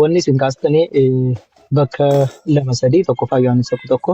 Wanni isin kaastanii bakka lama sadii tokkoffaa Yohaannis tokko tokko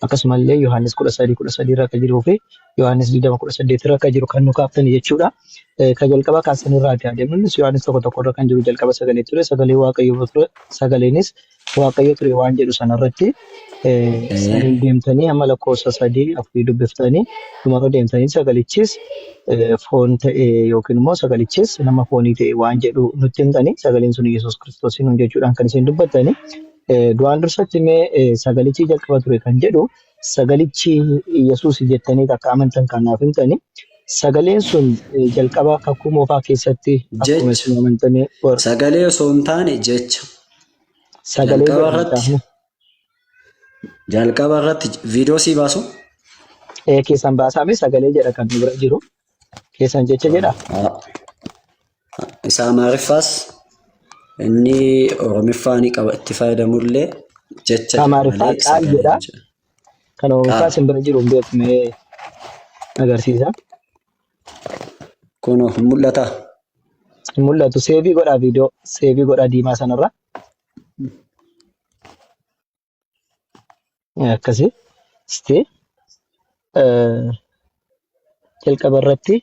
akkasumallee Yohaannis 13:13 irra akka jiruu fi Yohaannis 20:18 irra akka jiru kan nu kaaftanii jechuudha. Kan jalqaba kaastan irraati adeemnu innis Yohaannis tokko tokko irra kan jiru jalqaba sagalee ture sagalee Waaqayyoo ture sagaleenis Waaqayyo ture waan jedhu sanarratti saniin deemtanii hamma lakkoofsa sadii afurii dubbiftanii dhumarra deemtanii sagalichis foon ta'e yookiin immoo sagalichis nama foonii ta'e waan jedhu nutti himtanii sagaleen sun Yesuus Kiristoos nuun jechuudhaan kan isin dubbattanii. Duraan dursatti mee sagalichi jalqaba ture kan jedhu sagalichi Yesuus jettanii akka amantan kan naaf himtanii. Sagaleen sun jalqaba kakuu moofaa keessatti akkuma Jecha. isin amantanii Sagalee osoo hin taane jecha. Sagalee Jalqaba jedha irratti macaafni. jalqaba irratti viidiyoo sii baasu. Ee keessan baasaame sagalee jedha kan nu bira jiru. Keessan jecha jedha. Isa Amaariffaas inni Oromiffaa ni qaba itti fayyadamullee jecha jedha Amaariffaa malee qaal sagalee jedha. hin jedhu. Kan Oromiffaa Qaal. isin bira jiru hin beeku mee agarsiisa. Kunoo hin mul'ataa? Hin mul'atu. Seevii godhaa viidiyoo. Seevii godhaa diimaa sanarra. Akkasi. Istee jalqaba irratti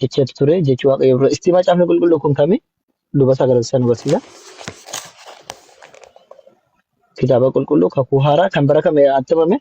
jechatu ture jechi waaqayyo bira. Istii macaafni qulqulluu kun kami? Luba sagalessa nu barsiisa. Kitaaba qulqulluu kakuu haaraa kan bara kam attamame?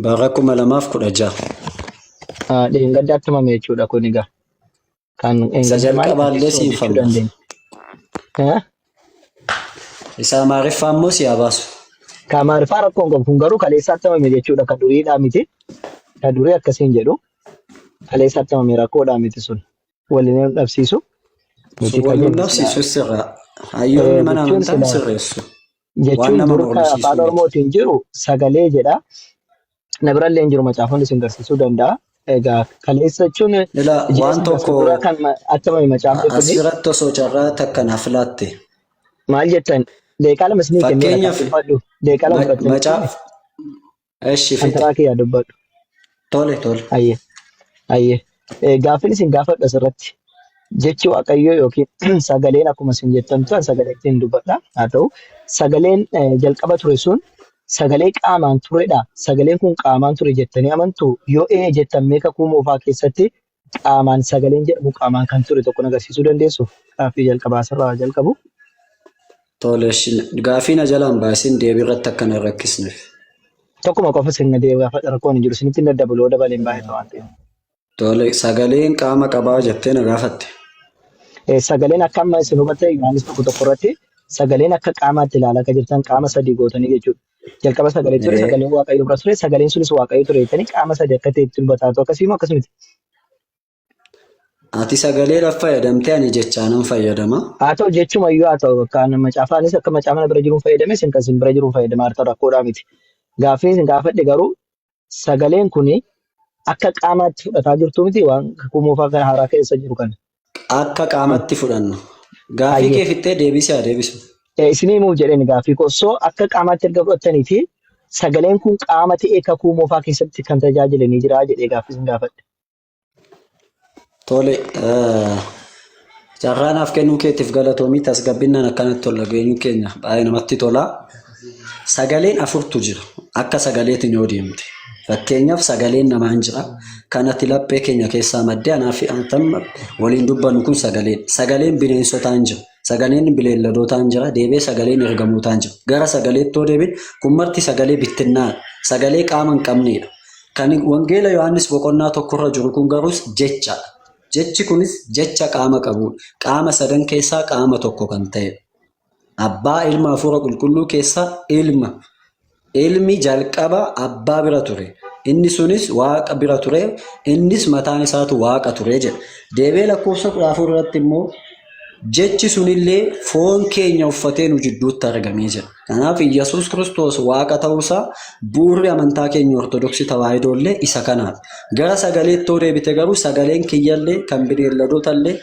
Bara 2016. Dheengadda attamame jechuudha kun egaa. Kan Isa dheengadda maal jalqabaallee kaleessuma siin jechuu falma. dandeenya. Eh? Isa Amaariffaa immoo si haa baasu. Kan Amaariffaa rakkoon qabu kun garuu kaleessa attamame jechuudha. Kan duriidhaa miti. Kan durii akkasiin jedhu. Kaleessa attamame rakkoodhaa miti sun. Waliin hin dhabsiisu. Nuti Sun kan wal jennu dhabsiisu silaa. sirraa. Hayyoonni mana Jechuun amantaa hin silaa sirreessu. Waan jechuun nama dur kan mormisiisu afaan miti. Oromootiin jiru sagalee jedha. Na birallee hin jiru macaafonni isin garsiisuu danda'a. Egaa kaleessa jechuun Ilaa ji'a waan sagal tokko dura kan attamame macaafni as kuni biratti osoo carraa takka naaf laatte. maal jettan daqiiqaa lama isinii kenneera kan Fakkeenyaaf dubbadhu daqiiqaa lama fudhattanii macaaf eshi kan fixe. taraa kiyyaa dubbadhu. Tole tole. Ayyee ayyee gaaffiin isin gaafadhu asirratti jechi waaqayyoo yookiin sagaleen akkuma isin jettan turan sagaleetti hin dubbadha haa ta'u sagaleen jalqaba ture sun sagalee qaamaan turedha sagaleen kun qaamaan ture jettanii amantu yoo ee jettan mee kakuu moofaa keessatti qaamaan sagaleen jedhamu qaamaan kan ture tokko agarsiisuu dandeessu gaaffii jalqabaa asirraa jalqabu. Tole eshi gaaffii na jalaan baasin deebii irratti akka na hin rakkisneef. Tokkuma qofa isin gaafadha rakkoon hin jiru isinitti hin daddabalu yoo dabaleen baay'ata waan ta'eef. Tole sagaleen qaama qabaa jettee na gaafatte. Sagaleen akka amma isin hubatte Yohaannis tokko tokko irratti sagaleen akka qaamaatti ilaalaa akka jirtan qaama sadii gootanii jechuudha. Jalqaba sagalee ture, sagaleen Waaqayyo bira ture, sagaleen sunis Waaqayyo ture jettanii qaama sadii akka ta'e itti dubbataa akkasii moo akkas miti? Ati sagaleedhaaf fayyadamtee ani jechaanan fayyadama. Haa ta'u jechuma iyyuu haa ta'u akka macaafaanis akka macaafana bira jiruun fayyadame isin kan isin bira jiruun fayyadama harta rakkoodhaa miti. Gaaffii isin gaafadhe garuu sagaleen kuni akka qaamaatti fudhataa jirtu miti waan kakuu moofaa kan haaraa keessa jiru kana. Akka qaamatti fudhanna. Gaaffii Hayyee. kee fixxee deebisee haa deebisu. Isinii himuuf jedheen gaaffii koo. So akka qaamaatti erga fudhattanii fi sagaleen kun qaama ta'ee kakuu moofaa keessatti kan tajaajile ni jira jedhee gaaffii isin gaafadhe. Tole, carraa naaf kennuu keetiif galatoomii tasgabbinnaan akkanatti ol dhageenyuu keenya baay'ee namatti tola. Sagaleen afurtu jira akka sagaleetiin yoo deemte. Fakkeenyaaf sagaleen namaa hin jira. Kan ati laphee keenya keessaa maddee anaa fi antan waliin dubbannu kun sagaleen. Sagaleen bineensotaa hin jira. Sagaleen bineeldotaa hin jira. Deebi'ee sagaleen ergamootaa hin jira. Gara sagaleetti yoo deebine kun marti sagalee bittinnaadha. Sagalee qaama hin qabnedha. Kan Wangeela Yohaannis boqonnaa tokkorra jiru kun garuu jechadha. Jechi kunis jecha qaama qabudha. Qaama sadan keessaa qaama tokko kan ta'edha. Abbaa, Ilma, Hafuura Qulqulluu keessaa Ilma. Ilmi jalqaba Abbaa bira ture. Inni sunis Waaqa bira ture. Innis mataan isaatu Waaqa ture jedha. Deebi'ee lakkoofsa 14 irratti immoo jechi sunillee foon keenya uffatee nu jidduutti argamee jira. Kanaaf Iyyasuus Kiristoos Waaqa ta'uusaa bu'uurri amantaa keenya Ortodoksii Tawaahidoo illee isa kanaaf. Gara sagaleetti yoo deebite garuu sagaleen kiyyallee kan bineeldotallee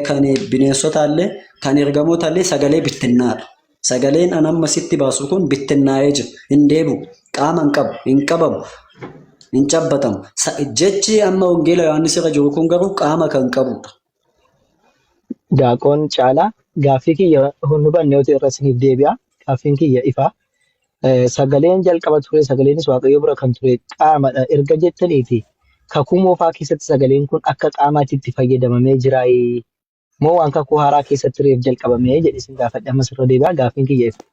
kan bineensotaallee kan ergamootaallee sagalee bittinnaadha. Sagaleen an amma sitti baasu kun bittinnaa'ee jira. Hin deebi'u. Qaama hin qabu. Hin qabamu. Hin cabbatamu. Jechi amma Wangeela Yohaannis irra jiru kun garuu qaama kan qabudha. Daaqoon Caalaa gaaffii kiyya hin hubanne yoo ta'e irra isiniif deebi'a. Gaaffiin kiyya ifa. Sagaleen jalqaba ture sagaleenis Waaqayyo bira kan ture qaamadha erga jettaniiti kakuu moofaa keessatti sagaleen kun akka qaamaatti itti fayyadamamee jiraayii moo waan kakuu haaraa keessatti reef jalqabamee jedhe isin gaafadhe ammas irra deebi'a gaaffiin kiyya ifa.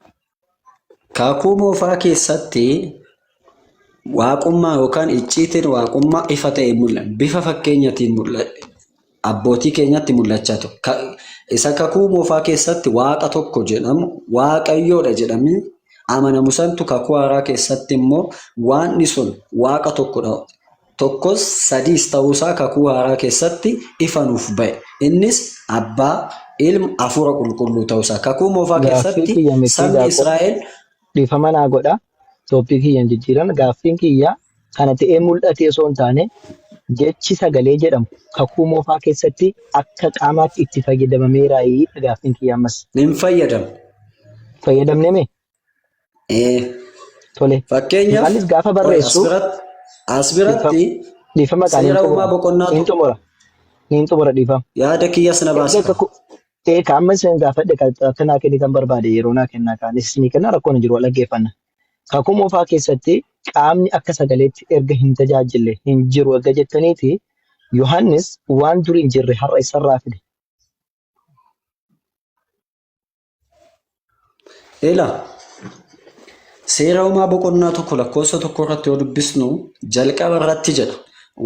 Kakuu moofaa keessatti waaqummaa yookaan icciitiin waaqummaa ifa ta'e mul'ata. Bifa fakkeenyatiin mul'ata. Abbootii keenyatti mul'achaa ture. Isa kakuu moofaa keessatti waaqa tokko jedhamu waaqayyoodha jedhamee amanamu santu kakuu haaraa keessatti immoo waaqni sun waaqa tokkodha. Tokkos sadiis ta'uusaa kakuu haaraa keessatti ifa nuuf ba'e. Innis abbaa, ilma, hafuura qulqulluu ta'uusaa. Kakuu moofaa Gaaffii keessatti kiyya miti sabni daaqoon Israa'el dhiifama naa godha. Tooppii kiyya hin jijjiiran. Gaaffiin kiyya kana ta'ee mul'ate osoo hin taane jechi sagalee jedhamu kakuu moofaa keessatti akka qaamaatti itti fayyadamameeraayii gaaffiin kiyya ammas. hin fayyadamne. Fayyadamnee mee? Ee, Tole. Fakkeenyaaf Yohaannis gaafa qoy as barreessu biratti as biratti dhiifama qaa niin seera xumura. uumaa boqonnaa Niin tokko xumura. Niin xumura dhiifama. yaada kiyyas na Erga baasita. kakuu ta'e ka amma isin gaafadhe kan akka naa kennitan barbaade yeroo naa kennaa kaanis isinii kennaa rakkoon hin jiru wal dhaggeeffanna. Kakuu moofaa keessatti qaamni akka sagaleetti erga hin tajaajille hin jiru erga jettaniiti Yohaannis waan duri hin jirre har'a isarraa fide. Ela seera uumaa boqonnaa 1 lakkoofsa 1 irratti yoo dubbisnu jalqaba irratti jedha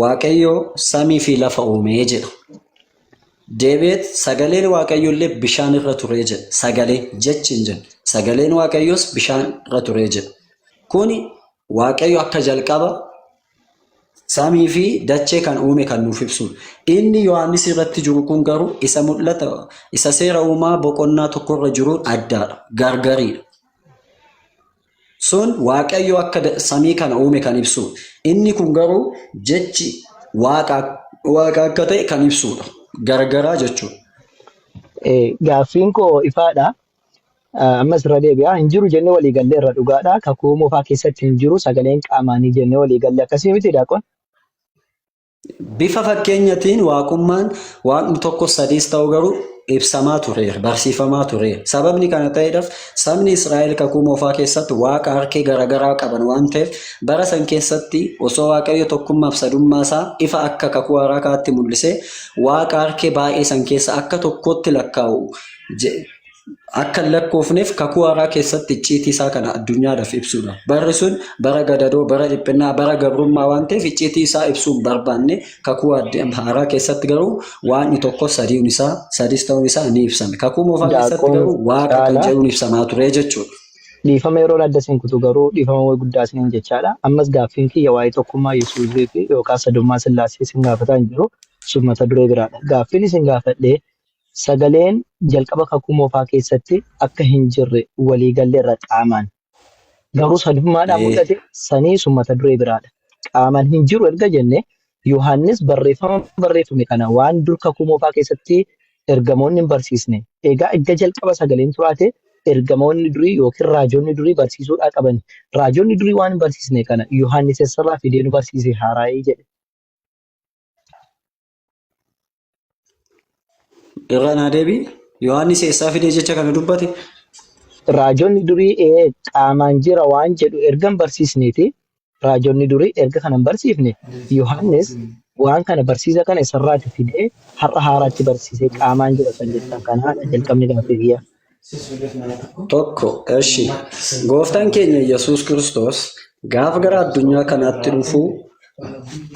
Waaqayyo samii fi lafa uumee jedha. Deebi'eet sagaleen Waaqayyo illee bishaan irra turee jedha. Sagalee jechi hin jennu. Sagaleen Waaqayyos bishaan irra turee jedha. Kuni Waaqayyo akka jalqaba Samii fi dachee kan uume kan nuuf ibsudha. Inni Yohaannis irratti jiru kun garuu isa mul'ata isa seera uumaa boqonnaa tokkorra jiruun addaadha. Gargariidha. Sun Waaqayyo akka samii kana uume kan ibsudha. Inni kun garuu jechi waaqa waaqa akka ta'e kan ibsudha. Gargaraa jechuudha. Gaaffiin koo ifaadha. Ammas irra deebi'a. Hin jiru jennee walii gallee irra dhugaadha. Kakuu moofaa keessatti hin jiru sagaleen qaamaanii jennee walii galle akkasii miti daaqon. Bifa fakkeenyatiin waaqummaan waaqni tokko sadiis ta'u garuu ibsamaa tureera, barsiifamaa tureera. Sababni kana ta'eedhaaf sabni Israa'el kakuu moofaa keessatti waaqa harkee garaagaraa qaban waan ta'eef bara san keessatti osoo Waaqayyo tokkummaaf sadummaa isaa ifa akka kakuu haaraa kaatti mul'isee waaqa harkee baay'ee san keessa akka tokkootti lakkaa'u akka hin lakkoofneef kakuu haaraa keessatti icciitii isaa kana addunyaadhaaf ibsuudha. Barri sun bara gadadoo, bara dhiphinnaa, bara gabrummaa waan ta'eef icciitii isaa ibsuu hin barbaanne. Kakuu haaraa keessatti garuu waaqni tokko sadiin isaa sadis ta'uun isaa ni ibsame. Kakuu moofaa keessatti Daaqoon garuu waaqa kan caalaa jedhuun ibsamaa ture jechuudha. Dhiifama yeroon adda isin kutu garuu dhiifama guddaa isiniin jechaadha. Ammas gaaffiin kiyya waa'ee tokkummaa Yesuusii fi yookaan sadummaa Sillaasee isin gaafataa hin jiru. Sun mata duree biraadha. Gaaffiin isin gaafadhe Sagaleen jalqaba Kakuu Moofaa keessatti akka hin jirre walii galleerra qaamaan. Garuu sadummaadhaan mul'ate sanii sun mata duree biraadha. Qaamaan hin jiru erga jenne Yohaannis barreeffama barreeffame kana waan dur Kakuu Moofaa keessatti ergamoonni hin barsiisne. Egaa erga jalqaba sagaleen turaate ergamoonni durii yookiin raajonni durii barsiisuudhaa qabani. Raajonni durii waan hin barsiisne kana Yohaannis eessarraa fidee nu barsiise haaraayii jedhe. Irra naa deebi'i. Yohaannis eessaa fidee jecha kana dubbate? Raajonni durii ee qaamaan jira waan jedhu erga hin barsiisneeti raajonni durii erga kana hin barsiifne Yohaannis waan kana barsiisa kana isarraati fidee har'a haaraatti barsiisee qaamaan jira kan jettan kanaadha jalqabni gaaffii kiyyaa. Tokko, eshi. Gooftaan keenya Yesuus Kiristoos gaafa gara addunyaa kanaatti dhufu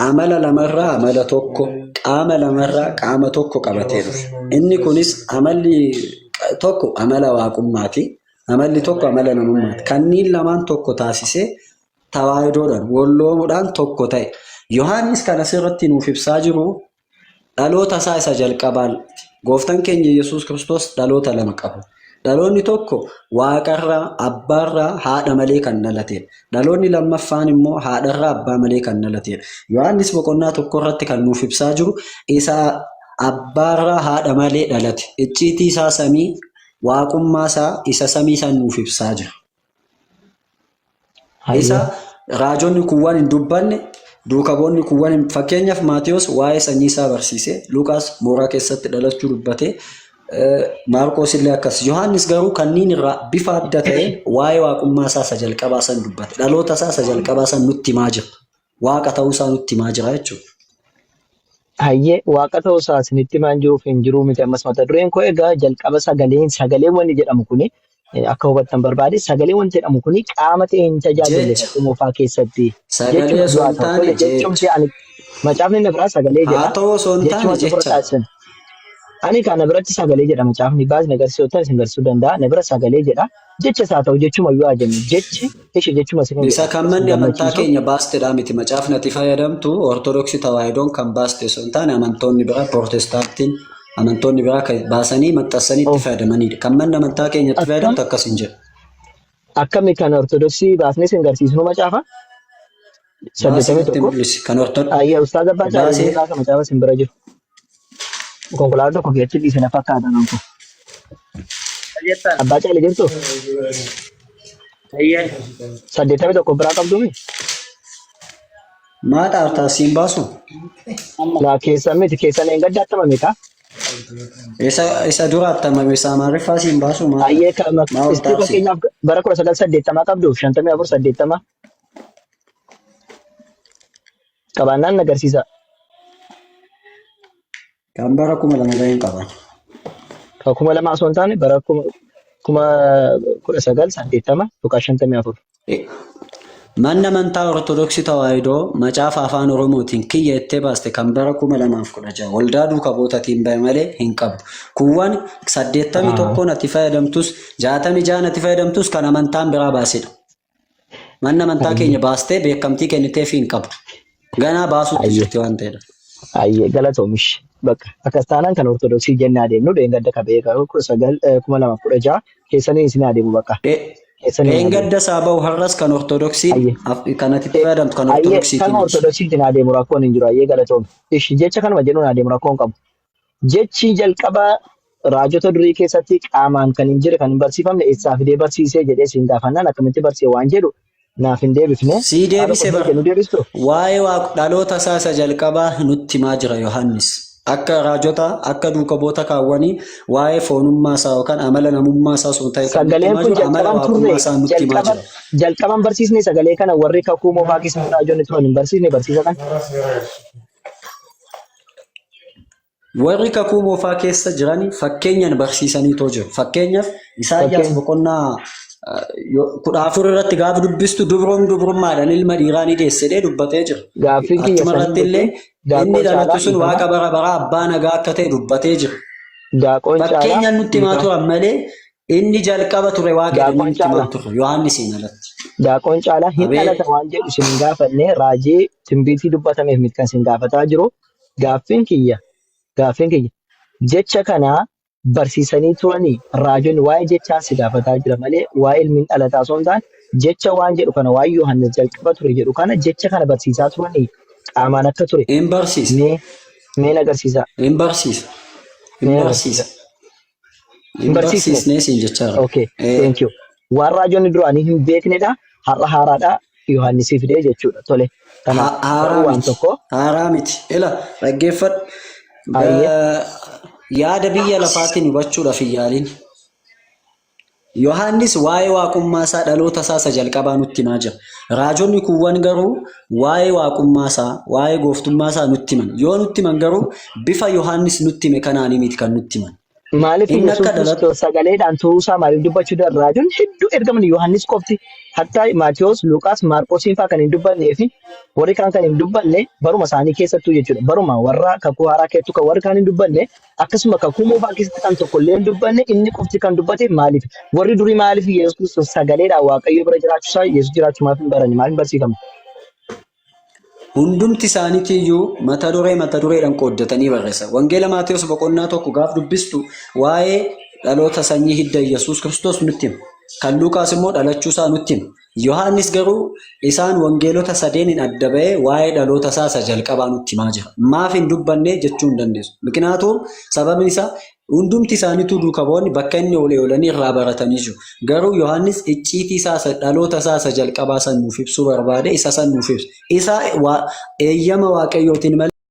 amala lamarraa amala tokko, qaama lamarraa qaama tokko qabatee dhufe. Inni kunis amalli tokko amala waaqummaati. Amalli tokko amala namummaati. Kanneen lamaan tokko taasisee tawaahidoodhaan, walloomuudhaan tokko ta'e. Yohaannis kan asirratti nuuf ibsaa jiru Dhaloota isaa isa jalqabaatti. Gooftaan keenya Yesuus Kiristoos dhaloota lama qaba. Dhaloonni tokko waaqarraa, abbaarraa, haadha malee kan dhalatedha. Dhaloonni lammaffaan immoo haadharraa, abbaa malee kan dhalatedha. Yohaannis boqonnaa tokko irratti kan nuuf ibsaa jiru isa abbaarraa haadha malee dhalate. Icciitii isaa samii, waaqummaa isaa isa samii san nuuf ibsaa jira. Isa Hayyee. raajonni kuuwwan hin dubbanne Duukaboonni kuuwwan fakkeenyaaf Maatiyos waa'ee sanyii isaa barsiise, Luqaas mooraa keessatti dhalachuu dubbate, Maarqoos illee akkas. Yohaannis garuu kanneen irraa bifa adda ta'een waa'ee waaqummaa isaa isa jalqabaa san dubbate. Dhaloota isaa isa jalqabaa san nutti himaa jira. Waaqa ta'uu isaa nutti himaa jira jechuudha. Hayyee waaqa ta'uu isaa isinitti himaan jiruuf hin jiruu miti ammas mata dureen koo egaa jalqaba sagaleen sagaleen wanni jedhamu kuni akka hubattan barbaade sagalee wanti jedhamu kuni qaama ta'ee hin tajaajille Jecha. kakuu moofaa keessatti Sagalee jechuma osoo du'aa hin ta'u taane tole jechumti jecha. ani macaafni inni biraa sagalee Haa jedha ta'u osoo hin taane jechuma jecha. fudhadhaa Ani kana biratti sagalee jedha macaafni baasni agarsiisuu ta'an isin agarsiisuu danda'a. Na bira sagalee jedha. Jecha isaa ta'u jechuma yoo jennu jechi ishi jechuma isin Isa jedha. kan Isin manni amantaa gammachiisu. keenya baastedha miti macaafni ati fayyadamtu Ortodoksii Tawaahidoon kan baaste osoo hin taane amantoonni biraa Pirootestaantiin amantoonni biraa kan baasanii maxxansanii itti Oh, fayyadamanidha. Kan manni amantaa keenya itti akkam fayyadamtu akkas hin jedhu. akkami kan ortodoksii baasnee isin agarsiisnu macaafa Baasii saddeettamii natti tokko. mul'isi. Kan ortodoksii Ayya ustaaza abbaa caalee baasee ni baasa macaafa isin bira jiru. Konkolaataa tokko keessatti dhiise na fakkaata kan kun. Jettan. Abbaa caalee jirtu Eeyyee. 81 biraa qabdumi? maa xaartaa siin baasu? Amma. Laa keessan miti keessan eengadda attamame kaa. Isa dura attamame isa Amaariffaa siin baasu maa Ayyee maa ol istii xaarsi? fakkeenyaaf bara 1980 qabdu 54 80 qabaannaan na agarsiisa. Kan bara 2000 ga'een qaban. Kan 2000 osoo hin taane bara 1980.54. Manni amantaa Ortodoksii Tawaahidoo macaafa afaan Oromootiin kiyya jettee baaste kan bara 2016 waldaa duuka bu'ootaatiin bahe malee hin qabdu. Kuuwwan 81 ati fayyadamtus 66 ati fayyadamtus kan amantaan biraa baasedha. Manni amantaa keenya baastee beekamtii kenniteefii hin qabdu. Ganaa baasuutti jirti waan ta'eedha. Ayyee galatoomish. Bakka akkas taanaan kan ortodoksii jennee adeemnu dheengadda ka beeka 2016 keessanii isin adeemu bakka. Keessanii adeemu. Dheengadda isaa bahu har'as kan ortodoksiin Ayyee. kan ati itti fayyadamtu kan Ayyee ortodoksiitiin kan miti. ortodoksiitiin adeemu rakkoon hin jiru. Ayyee galatoomi. Ishi jecha kanuma jedhuun adeemu rakkoon hin qabu. Jechi jalqaba raajota durii keessatti qaamaan kan hin jirre kan hin barsiifamne eessaa fidee barsiisee jedhee siin gaafannaan akkamitti barsiise waan jedhu naaf hin deebifne. Sii Haadha deebise qofii bar kennu deebistu? waa'ee waaq dhaloota isaa isa jalqabaa nutti himaa jira Yohaannis. Akka raajota akka duuka bu'oota kaawwanii waa'ee foonummaa isaa yookaan amala namummaa isaa osoo hin ta'e kan nutti Sagaleen himaa kun jiru amala jalqaban turre waaqummaa isaa nutti himaa jalqaba jira. jalqaban barsiisne sagalee kana warri kakuu moofaa keessatti raajonni turan hin barsiisne barsiisa kana. Warri kakuu moofaa keessa jiran fakkeenyaan barsiisaniitoo jiru. Fakkeenyaaf Isaayyaas Fakkeenya. boqonnaa 14 irratti gaafa dubbistu dubroon dubrummaadhaan ilma dhiiraa ni deesse jedhee dubbatee jira. Gaaffiin kiyya Achuma sanii irratti miti. illee inni Daaqoon dhalatu caalaa sun dhiifama. waaqa bara baraa abbaa nagaa akka ta'e dubbatee jira. Daaqoon caalaa Fakkeenyaan nutti himaa dhiifama. turan malee inni jalqaba ture waaqa jedhanii Daaqoon nutti himaa caalaa. turre Yohaannisiin alatti. Daaqoon caalaa hin Abee dhalata waan jedhu isin hin gaafanne raajii timbiitii dubbatameef miti kan isin gaafataa jiru. Gaaffiin kiyya gaaffiin kiyya jecha kana barsiisanii turanii raajonni waa'ee jechaa si gaafataa jira malee waa'ee ilmi hin dhalataa osoo hin taane jecha waan jedhu kana waa'ee Yohaannis jalqaba ture jedhu kana jecha kana barsiisaa turanii qaamaan akka ture hin barsiisa. mee mee na agarsiisaa Hin barsiisa. Hin mee na barsiisa. agarsiisaa. Hin Hin barsiisne. barsiisnee siin jechaa jira. Okay, Ee, thank you. Waan raajonni duraanii hin beeknedha. Har'a haaraadha. Yohaannisii fidee jechuudha. Tole. Kanaaf Haaraa garuu waan miti. tokko Haaraa miti. Ila dhaggeeffadhu. Ayyee. Yaada biyya lafaatiin hubachuudhaaf hin yaalin. Yohaannis waa'ee waaqummaa isaa dhaloota isaa isa jalqabaa nutti himaa jira. Raajonni kuuwwan garuu waa'ee waaqummaa isaa, waa'ee gooftummaa isaa nutti himan. Yoo nutti himan garuu bifa Yohaannis nutti hime kanaanii miti kan nutti himan. Maaliif Inni Yesuus akka dhalatu Kiristoos sagaleedhaan turuusaa maaliif dubbachuu danda'a? Raajoonni hedduu ergaman Yohaannis qofti hatta Maatiyos, Luqaas, Maarqosiin fa'aa kan hin dubbannee fi warri kaan kan hin dubbanne baruma isaanii keessattuu jechuudha. Baruma warra kakuu haaraa keessattuu kan warri kaan hin dubbanne akkasuma kakuu moofaa keessatti kan tokko illee hin dubbanne inni qofti kan dubbate maaliif? Warri durii maaliif Yesuus Kiristoos sagaleedhaan Waaqayyo bira jiraachuusaa Yesuus jiraachuu maaf hin baranne maaf hin barsiifamne? Hundumti isaaniitiiyyuu mata duree mata dureedhaan qooddatanii barreessan. Wangeela Maatewos boqonnaa 1 gaaf dubbistu waa'ee dhaloota sanyii hidda Yesuus Kiristoos nutti hima. Kan Luqaas immoo dhalachuu isaa nutti hima. Yohaannis garuu isaan wangeelota sadeeniin adda ba'ee waa'ee dhaloota isaa isa jalqabaa nutti himaa jira. Maaf hin dubbanne jechuu hin dandeessu. Mikinaatuun sababni isaa hundumti isaaniituu duuka bu'oonni bakka inni oole oolanii irraa baratanii jiru. Garuu Yohaannis icciitii isaa isa dhaloota isaa isa jalqabaa san nuuf ibsuu barbaade isa san nuuf ibsa. Isa eeyyama Waaqayyootiin malee.